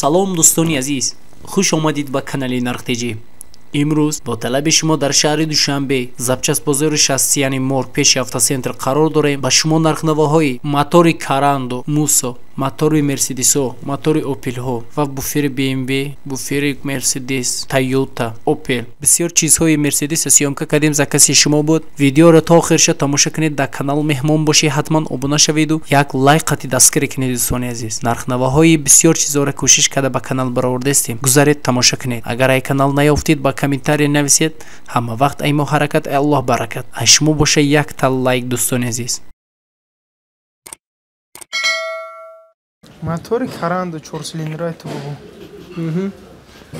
Салом дӯстони азиз, хуш омадед ба канали Нархтеҷӣ. Имрӯз бо талаби шумо дар шаҳри Душанбе, запчасть бозори 60, яъне морг пеши автоцентр қарор дорем. Ба шумо нархнавоҳои мотори Карандо, Мусо, мотори Мерседесо, мотори Опелҳо ва буфери БМВ, буфери Мерседес, Тойота, Опел, бисёр чизҳои Мерседеса съёмка кардем. Закази шумо буд. Видеоро то охирша тамошо кунед. Дар канал меҳмон бошед, ҳатман обуна шаведу як лайк қати дастгирӣ кунед. Дӯстони азиз, нархнавоҳои бисёр чизҳоро кӯшиш карда ба канал баровардастем. Гузаред, тамошо кунед. Агар ай канал наёфтед, ба комментария нависед. Ҳама вақт ай мо ҳаракат, ай Аллоҳ баракат. Ай шумо боша якта лайк, дӯстони азиз. Мотори Карандо чорсилиндрай турбо.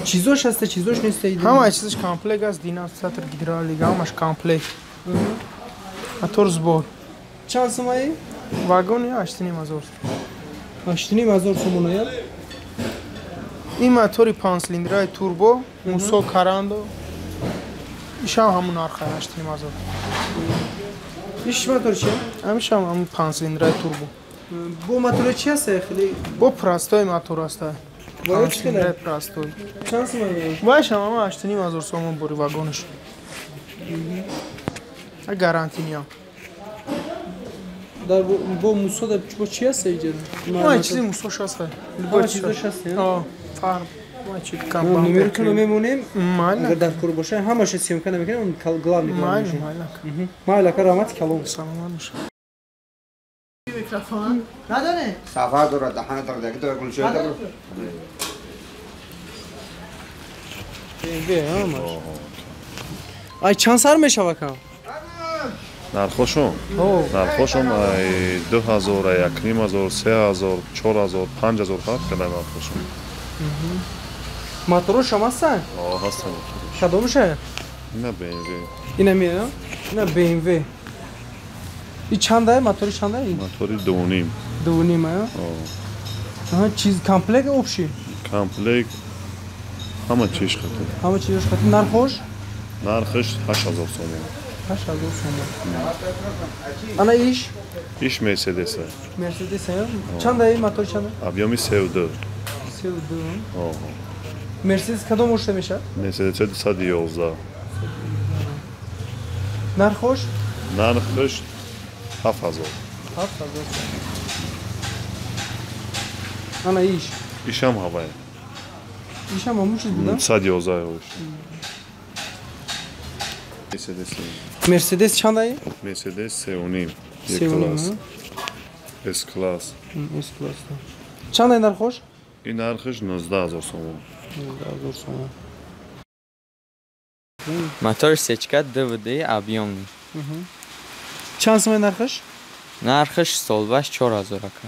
Чизош ҳаста, чизош неста? Ҳама чизаш комплект аст, динамсатр, гидралик, ҳамаш комплект. Мотор сбор. Чанд сумаи? Вагони 8,5 ҳазор. 8,5 ҳазор сомона, я? Ин мотори панҷсилиндрай турбо, Мусо, Карандо. Ишам ҳамун нарха, 8,5 ҳазор. Иш мотор чи? Ҳамишам ҳамун панҷсилиндрай турбо. Бо мотори чи ҳаста хеле? Бо простой мотор ҳаста. Панҷсилиндрай простой. Чанд сомон? Вайшам ҳама 8,5 ҳазор сомон бори вагонаш. Гарантиниям. Дар бо Мусо дар бо чи ҳаста иҷа? Ҳама чизи Мусош ҳаста. Ҳама чизош ҳаста? О, фарм. Номеркуно мемонем, агар дар кор боша, ҳамаша съёмка намекунем, главный. Майли, майли. Майли, ака, раҳмати калом. Саломат боша. микрофон надоре? Сафар дорад, даҳана дорад, яке дорад, гулшои дорад. BMW ҳамаш. Ай чанд сар мешава, кам? Нархошон? Нархошон ай 2000, ай 1,5 ҳазор, 3000, 4000, 5000 фарқ карданд нархошон. Моторош ҳам ҳастанд? О, ҳастанд. Кадомша? Ина BMW. Ина ми, ина BMW. И чанда, мотори чанда? Мотори 2,5. 2,5, а? Аҳа, чиз комплект общий? Комплект ҳама чиз хати. Ҳама чизаш хати. Нархош? Нархаш 8000 сомон. 8000 сомон. Ана иш? Иш Мерседес. Мерседес, а? Чанда ин мотор, чанда? Объёми 32. 32. О. Мерседес кадом ошта мешавад? Мерседес 211. Нархош? Нархаш 7000. 7000. Ана иш? Ишам ҳавай. Ишам ҳамун чиз буда? 111 ош. Мерседес. Мерседес чандай? Мерседес 3,5. Е класс. С класс. С класс. Чандай нархош? Ин нархаш 19 000 сомон. 19 000 сомон. Мотор сечка ДВД объемный. Чанд сомон нархаш? Нархаш столбаш 4000, ака.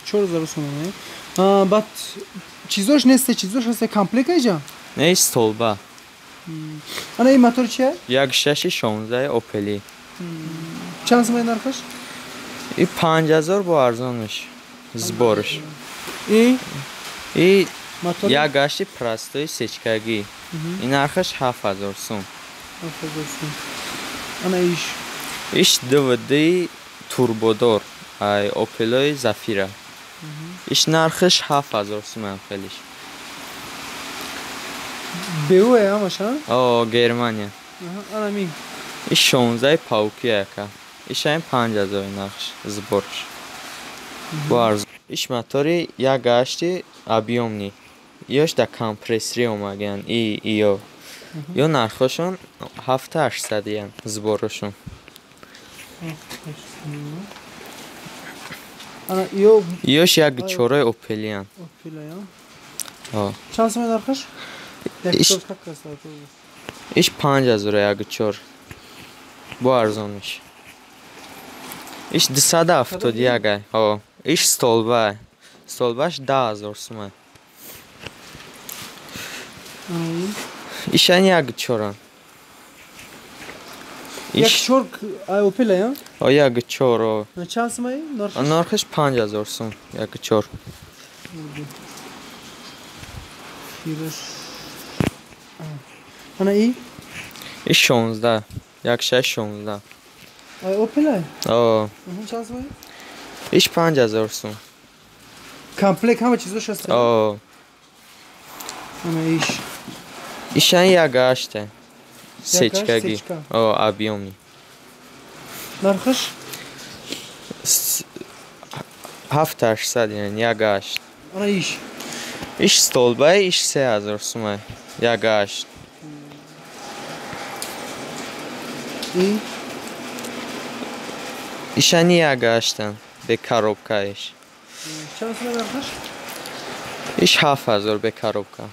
4000 сомон. Баъд чизош несте, чизош ҳаста, комплект иҷа? Не, столба. Ана ин мотор чия? Як шаши 16 Опели. Чанд сомон нархаш? И 5000 бо арзонаш. Сборш. И И як гашти простой сечкагӣ. Ин нархаш 7000 сум. 7000 сум. Ана иш? Иш ДВД турбодор. Ай Опелои Зафира. Иш нархаш 7000 сум ам хелиш. БУ ҳамаш, а? О, Германия. Ана ми? Иш 16 пауки, ака. Иш ҳам 5000 нархш, сборш. Бо арзон. Иш мотори як гашти объемный. Ёш да компрессори омаган и иё. Ё нархошон 7800 ян сборошон. Ана ё? Ёш як чораи Опелиян. Опелиян. О. Чанд сомон нархаш? Иш 5000 як чор. Бо арзониш. Иш 271 ай. О, иш столба. Столбаш 10 000 сум. Ишан як чоран. Як чор ай Опел, я? О, як чор. О. Чанд сумай нархаш? Нархаш 5000 сум, як чор. Фираш. Ана и? И 16, як шаш 16. Ай Опел ай? О. Чанд сумай? Иш 5000 сум. Комплект ҳама чизош ҳаст? О. Ана иш. Ишан 1.8. Сечкаги. О, объемный. Нархаш? 7.800, яъне 1.8. Ана иш. Иш столбай, иш 3000 сумай. 1.8. И? Ишани 1.8 бе коробка иш. Чанд сумай нархаш? Иш 7000 бе коробка.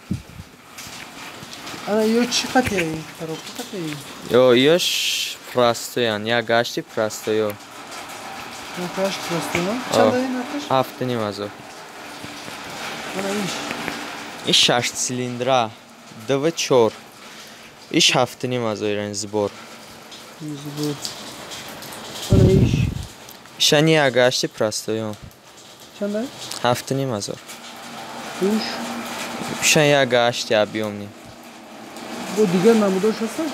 Ана ё чӣ қатия? Коробка қатия? Ё ёш простоян, 1.8 простоё. 1.8 простоё? Чанд нархаш? 7.5 ҳазор. Ана иш. Иш 6 цилиндра, 2.4. Иш 7.5 ҳазор иран сбор. Сбор. Ана иш. Ишани 1.8 простоё. Чанд? 7.5 ҳазор. Уш. Ишан 1.8 объемный. Бо дигар намудош ҳастанд?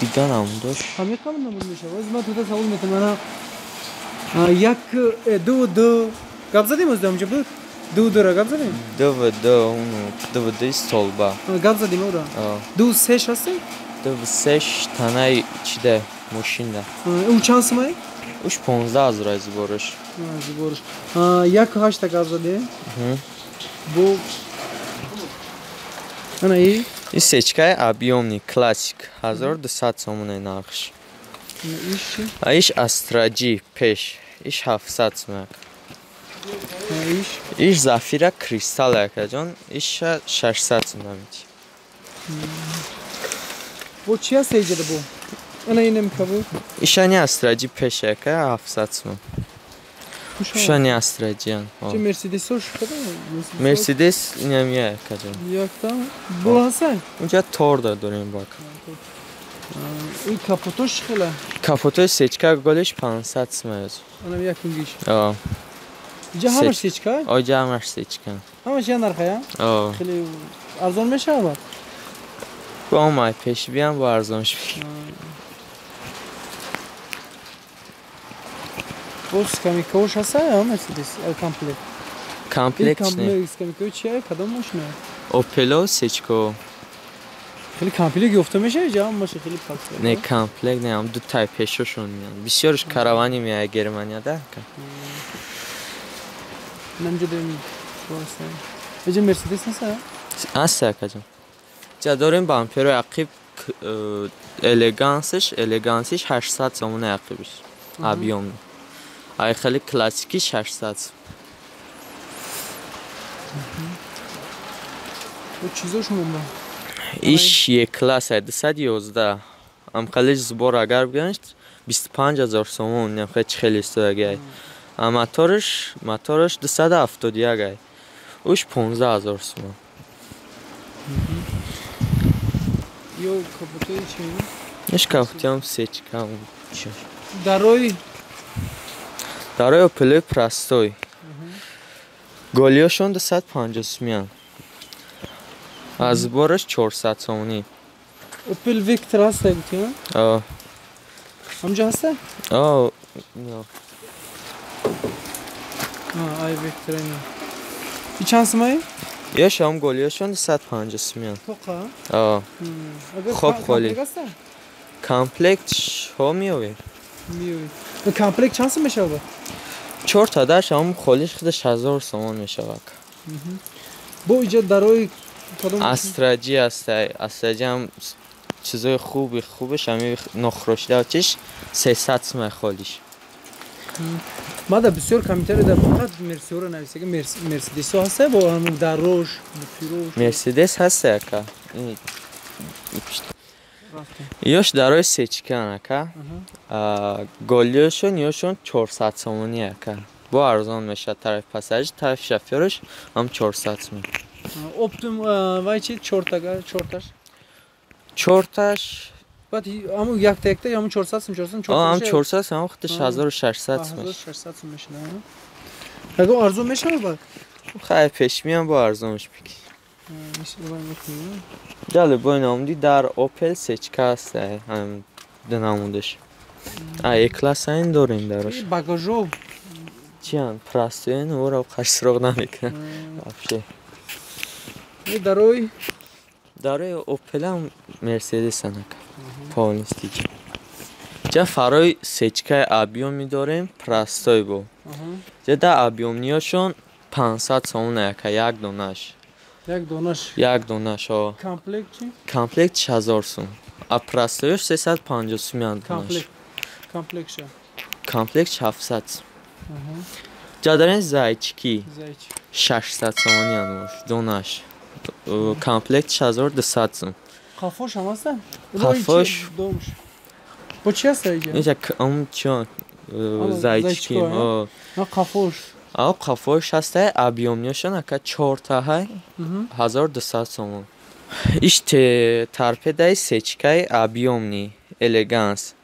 Дигар намудош. Ҳамин қадр намуд мешавад. Оз ман тута савол метам. Ана 1 2 2 гап задем оз дамҷа буд? 2 2 ра гап задем? 2 2 уну 2 2 столба. Гап задем ора. 2 3 ҳастем? 2 3 танаи чида мошинда. У чанд сумай? Уш 15 ҳазор аз борш. Аз борш. 1.8 гап задем? Бо ана и И сечкаи объемный классик 1200 сомоне нархш. Иш чи? А иш Астраҷи пеш, иш 700 сомон. Иш? Иш Зафира Кристалл акаҷон, иш 600 сомон мети. Бо чи аст иҷада бо? Ана инем кабуд? Ишани Астраҷи пеш ака 700 сомон. Ушани Астраҷиан. Чи Мерседесош кадом? Мерседес инам я акаҷон. Якта? Бо ҳасан? Унҷа торда дорем бак. И капотош хела? Капотои сечка голиш 500 сомон. Анам якунгиш. О. Иҷа ҳамаш сечка? О, иҷа ҳамаш сечка. Ҳамаш я нархая? О. Хеле арзон мешавад? Бо май пеш биям бо арзон шуд. Боз скамейкаош ҳаста ё Мерседес комплект? Комплект не. Скамейкао чия? Кадом машина? Опело сечко. Хеле комплект ёфта мешавад ҷа машина хеле пак. Не комплект не, ам ду тай пешошон меян. Бисёрш каравани меяд Германия да. Намҷа дорем. Иҷа Мерседес нест? Аст акаҷон. Ҷа дорем бамперои ақиб элегансиш, элегансиш 800 сомона ақибиш. Объемный. Ай хеле классики 600. Бо чизош монда? Иш Е класс 211. Ам хеле сбор агар бигириш 25000 сомон, ням хеле хеле истодагай. А моторш, моторш 271 ай. Уш 15000 сомон. Ё капотои чи? Иш капотиам сечка. Чи? Дарои Дарои Опелои простой. Голиошон 250 сомон. Аз бораш 400 сомонӣ. Опел Вектор ҳаста гуфтӣ? О. Ҳамҷа ҳаста? О, не. Ай Вектор ина. И чанд сомонӣ? Ёш ҳам голиошон 250 сомон. Тоқа? О. Хоб холӣ. Комплект ҳо меояд. Меояд. Комплект чанд сом мешавад? 4 та даш ҳам холиш худаш 1000 сомон мешавад. Бо иҷа дарои кадом? Астраҷи аст. Астраҷи ҳам чизои хуби хубаш ҳами нохрошида чиш 300 сом холиш. Мада бисёр комментари дар фақат Мерсиҳоро нависага Мерседесҳо ҳаста бо ҳамун дарош, фирош. Мерседес ҳаста ака. Ёш дарои сечкан ака. Голиёшон ёшон 400 сомонӣ ака. Бо арзон мешавад тарафи пассажир, тарафи шофёраш ҳам 400 сомон. Оптом вай чи чортага, чорташ? Чорташ баъд ҳамун якта якта ҳамун 400 сом, 400 сом, ҳам 400 сом, ҳам худаш 1600 сом. 1600 сом мешавад. Ягон арзон мешавад баъд? Хай пеш миям бо арзонш бигир. Ҷале бо намуди дар Опел сечка аст, ҳам ду намудаш. А Е класс айн дорем дарош. Багажо чиян? Простоен ора қаш суроғ намекунад. Вообще. Дарои? Дарои Опелам Мерседес анака. Полностью. Ҷа фарои сечкаи объёмӣ дорем, простой бо. Ҷа да объёмниёшон 500 сомон яка, як донаш. Як донаш? Як донаш, о. Комплект чи? Комплект 1000 сум. А простоёш 350 сум як донаш. Комплект ша? Комплект 700 сум. Ҷа дорем зайчики. 600 сомони анвош, донаш. Комплект 1200 сум. Қафош ҳам ҳаста? Қафош. Бо чи ҳаста иҷа? Иҷа ам чион зайчики. На қафош. А қафош ҳаста объёмниёшон ака 4 та ҳай 1200 сомон. Иш торпедаи сечкаи объёмни элеганс.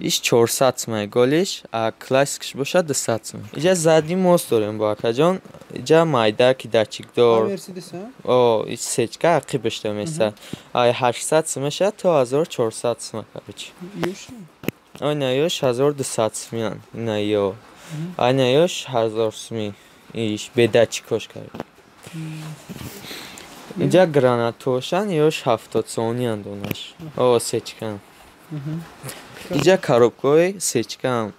Иш 400 сумай голиш, а классикш бошад 200 сум. Иҷа задний мост дорем бо акаҷон. Иҷа майда ки датчикдор. О, иш сечка ақибашда места. Ай 800 сум мешавад то 1400 сум короче. Ай на ёш 1200 сумян. На ё. Ай на ёш 1000 суми. Иш бе датчикош короче. Иҷа гранатошан ёш 70 сомониан донаш. О, сечкан. Иҷа коробкаҳои сечкаам.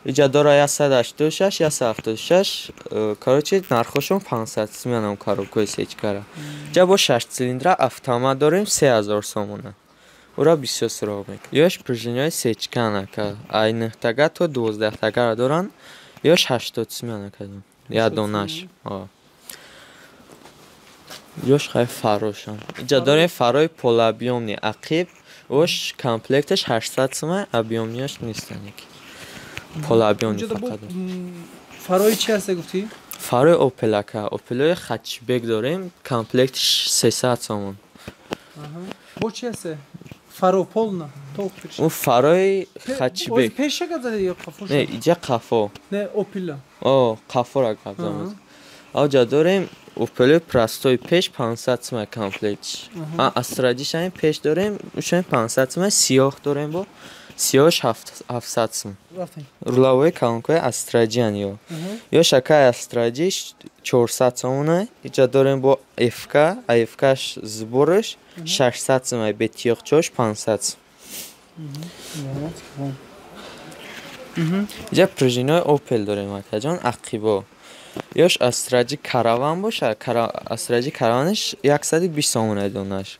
Иҷа дора 186, 176, короче нархошон 500 сумянам коробкаҳои сечкара. Иҷа бо 6 цилиндра автомат дорем 3000 сомона. Ура бисёр суроғ мекунад. Ёш пружинаҳои сечкаан ака. Ай 9 тага то 12 тагара доранд. Ёш 80 сумян ака. Як донаш. Ёш хай фарошан. Иҷа дорем фарои полуобъёмни ақиб. Ош комплекташ 800 сума, объёмниаш нестан яки. Полуобъёмни фақат. Фарои чи ҳаста гуфтӣ? Фарои Опел ака. Опелои хатчбек дорем, комплекташ 300 сомон. Бо чи ҳаста? Фаро полна, то пеш. О фарои хатчбек. Пеш гап зади ё қафо? Не, иҷа қафо. Не, Опела. О, қафора гап задам. Аҷа дорем Опелои простой пеш 500 сума комплектш. А Астраҷишам пеш дорем, ушам 500 сума, сиёҳ дорем бо сиёҳш 700 сум. Рулавои колонкаи Астраҷиан ё. Ё шакаи Астраҷиш 400 сомона. Иҷа дорем бо ФК, АФКш сборш 600 сума, бе тиёқчош 500 сум. Иҷа пружинаи Опел дорем акаҷон, ақибо. Ёш Астраҷи караван боша, Астраҷи караванаш 120 сомона донаш.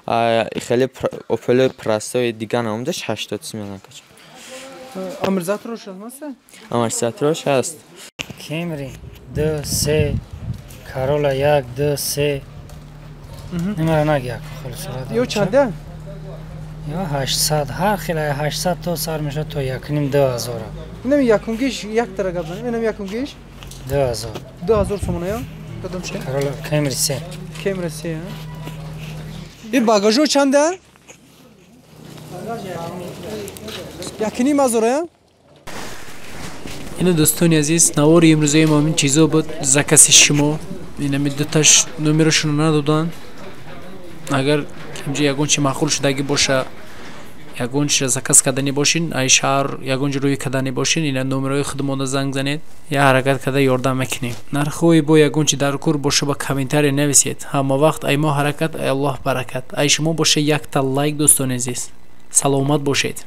Хеле Опелои простой дига намудаш 80 сомона акаҷон. Амортизаторош ҳаст? Амортизаторош ҳаст. Кемри 2 3 Карола 1 2 3. Немара наги як хеле сурат. Ё чанда? Ё 800, ҳар хеле 800 то сар мешавад то 1.5 2000. Инам якумгиш як тара гап занем, инам якумгиш 2000. 2000 сомона ё? Кадом чи? Карола Кемри 3. Кемри 3, а? И багажо чанда? 1.5 ҳазор, а? Ина дӯстони азиз, навори имрӯзаи мо ҳамин чизо буд. Закаси шумо инами дуташ номерошонро надоданд. Агар инҷо ягон чи маъқул шудагӣ боша, ягон чиза заказ кардани бошин, ай шаҳр ягон ҷо рӯй кардани бошин, ина номерои худмонда занг занед, я ҳаракат карда ёрдам мекунем. Нархҳои бо ягон чи дар кор боша ба комментария нависед. Ҳама вақт ай мо ҳаракат, ай Аллоҳ баракат. Ай шумо боша якта лайк дӯстони азиз. Саломат бошед.